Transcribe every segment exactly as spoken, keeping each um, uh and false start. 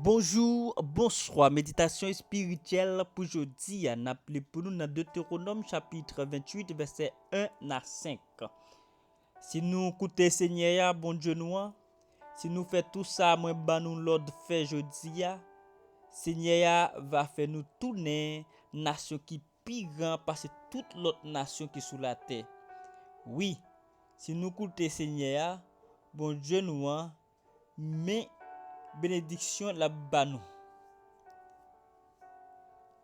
Bonjou, bonswa. Meditasyon espirityèl pou jodi a, n ap li pou nou nan Detewonòm chapit venntuit, vèsè en a senk. Si nou koute Senyè a, Bondye nou an, si nou fè tou sa mwen ban nou lòd fè jodi a, Senyè a va fè nou tounen nasyon ki pi gran pase tout lòt nasyon ki sou latè. Wi, si nou koute Senyè a, Bondye nou an, men benediksyon l ap ba nou.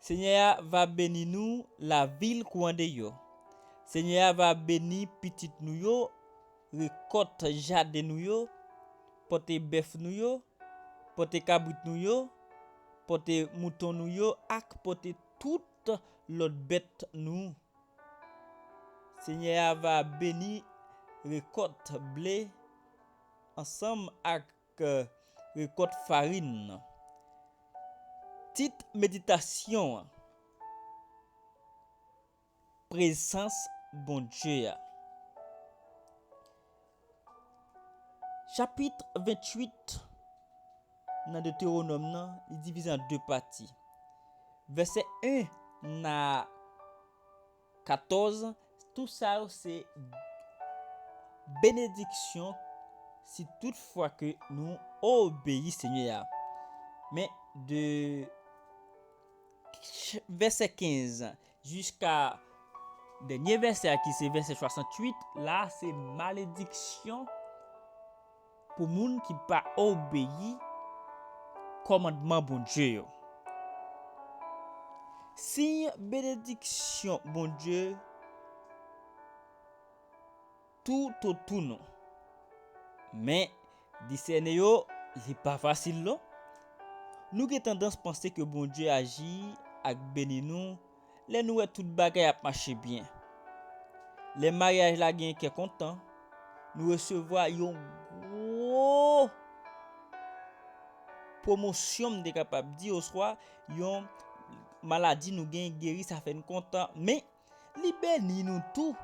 Senyè a va beni nou lavil kou andeyò. Senyè a va beni pitit nou yo, rekòt jaden nou yo, pòte bèf nou yo, pòte kabrit nou yo, pòte mouton nou yo ak pòte tout lòt bèt nou. Senyè a va beni rekòt ble ansanm ak, eh, rekòt farin. Tit meditasyon an, prezans Bondye a. Chapit venntuit nan Detewonòm nan, li divize an de pati. Vèsè en a katòz, tou sa yo se benediksyon si tout fwa ke nou obeyi Senyè a. Men de vèsè kenz jiska dènye vèsè a ki se vèsè swasantuit, la se malediksyon pou moun ki pa obeyi kòmandman Bondye yo. Siy benediksyon Bondye toutotou nou. Men, disène yo, li pa fasil non. Nou gen tandans panse ke Bondye aji ak beni nou lè nou wè tout bagay ap mache byen. Lè maryaj la gen kè kontan, nou resevwa yon gwo pwomosyon, m te kapab di, oswa yon maladi nou gen geri, sa fè n kontan. Men, li beni nou tou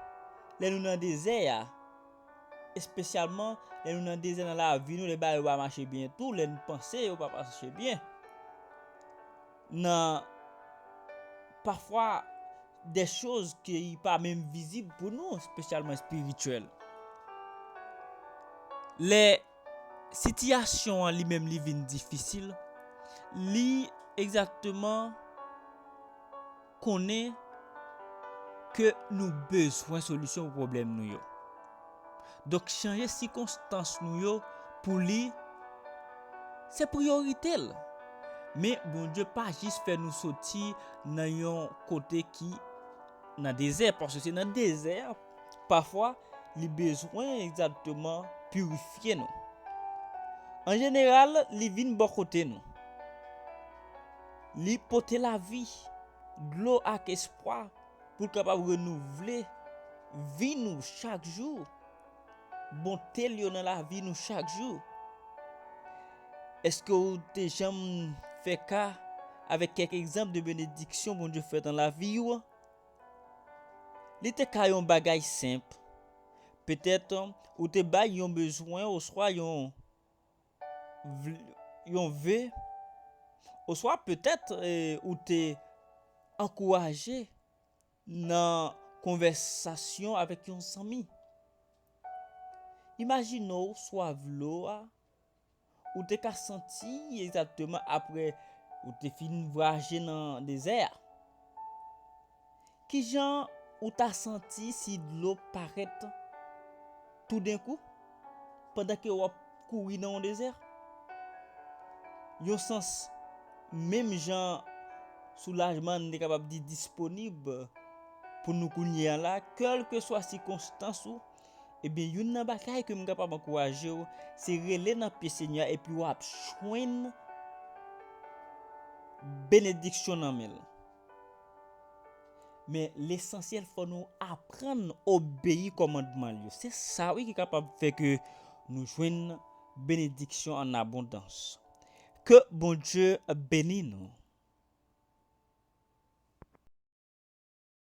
lè nou nan dezè a. Espesyalman lè nou nan dezè nan lavi nou, lè bagay yo pa mache byen tou, lè n panse yo pa mache byen. Nan pafwa de choz ki pa menm vizib pou nou, espesyalman espirityèl. Lè sitiyasyon an li menm li vin difisil, li egzakteman konnen ke nou bezwen solisyon pou pwoblèm nou yo. Donk, chanje sikonstans nou yo pou li, se priyorite l. Men, Bondye pa jis fè nou soti nan yon kote ki nan dezè, paske se nan dezè a, pafwa, li bezwen egzakteman pirifye nou. An jeneral, li vin bò kote nou. Li pote lavi, dlo ak espwa pou l kapab renouvle vi nou chak jou, bonte l yo nan lavi nou chak jou. Èske w te janm fè ka avèk kèk egzanp de benediksyon Bondye fèt nan lavi w? Li te ka yon bagay senp. Petèt, ou te bay yon bezwen oswa yon vle, yon ve, oswa petèt, eh, ou te ankouraje nan konvèsasyon avèk yon zanmi. Imajine w swa dlo a, ou te ka santi egzakteman apre ou te fin vwayaje nan dezè a. Kijan ou ta santi si dlo parèt toudenkou pandan ke w ap kouri nan yon dezè? Yon sans, menm jan soulajman n te kapab di disponib pou nou kounye a la, kèlkeswa sikonstans ou, ebyen, youn nan bagay ke m kapab ankouraje w, se rele nan pye Senyè a epi w ap jwenn benediksyon nan men l. Men, lesansyèl, fò nou aprann obeyi kòmandman l yo. Se sa, wi, ki kapab fè ke nou jwenn benediksyon an abondans. Ke Bondye beni nou.